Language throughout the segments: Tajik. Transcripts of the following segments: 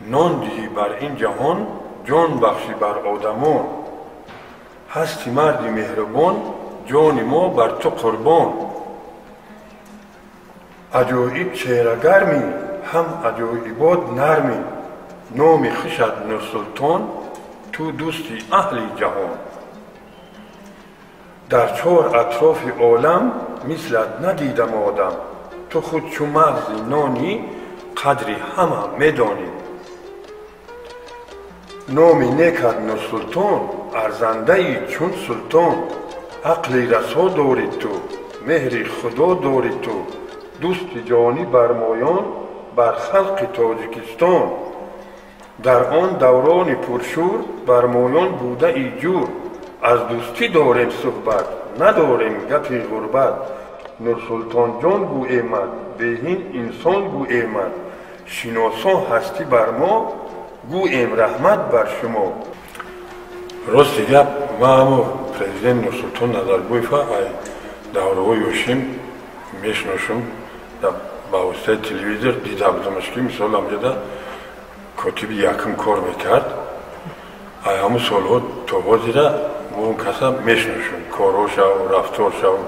Нон диҳӣ бар ин ҷаҳон, ҷон бахшӣ бар одамон. Ҳасти марди меҳрубон, ҷони мо бар ту қурбон. Аҷоиб чеҳрагармӣ, ҳам аҷоибот нармӣ. Номи хушат Нурсултон, ту дӯсти аҳли ҷаҳон. Дар чор атрофи олам мислат надидам одам. Ту худ чу мағзи нони, қадри ҳама медонӣ. Номи некат Нурсултон, арзандаи чун султон. Ақли расо дорӣ ту, меҳри Худо дорӣ ту. Дӯсти ҷонӣ бар моён, бар халқи Тоҷикистон. Дар он даврони пуршӯр бар моён будаи ҷур. Аз дӯстӣ дорем суҳбат, надорем гапи ғурбат. Нурсултонҷон гӯемад, беҳин инсон гӯемад. Шиносон ҳастӣ бар мо, гӯем раҳмат бар шумо. Рости гап, ман ҳамо президент Нурсултон Назарбоева ай давраҳои ёшим мешиносам, ба воситаи телевизор дида будамаш, ки мисол амҷада котиби якум кор мекард. Ай ҳамун солҳо то ҳозира мо он каса мешиносем, корҳошаву рафторшаву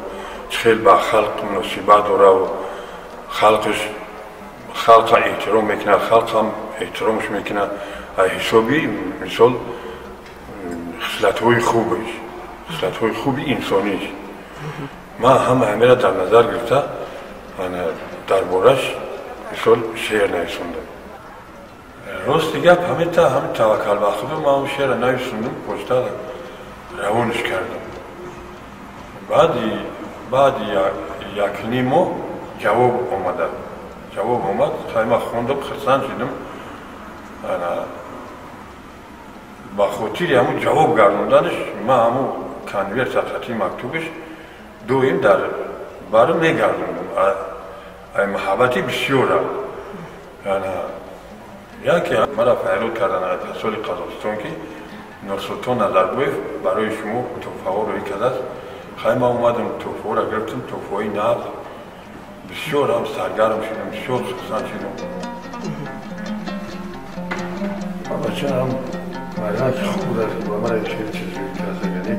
чӣ хел ба халқ муносибат дораву халқаш халқа эҳтиром мекунад, халқам эҳтиромш мекунад. Ай ҳисоби мисол хислатҳои хубаш, хислатҳои хуби инсониш. Ман ҳама ҳамеро дар назар гирифта дар бораш мисол шеър нависондам. Рости гап, ҳамита ҳами таваккал ба Худо, ман он шеърро нависондам, почта равонаш кардам. Баъди якним моҳ ҷавоб омада. Ҷавоб омад, хай ман хондам, хурсанд шудам. Ба хотири ҳамун ҷавоб гардонданаш ман ҳамун конверта хати мактубаш доим дар барм мегардондам. Ай маҳаббати бисёра. Яке мара файрод кардан аз посоли Қазоқистон, ки Нурсултон Назарбоев барои шумо тӯҳфаҳо рӯй кардааст. Хай ман омадам, тӯҳфаҳоро гирифтам, тӯҳфаҳои нағз. Бисёр ҳам саргарм шудам, бисёр хурсанд шудам. Бачаам мардак хуб будааст, ки ба ман хеле чиз рӯй карда, яъне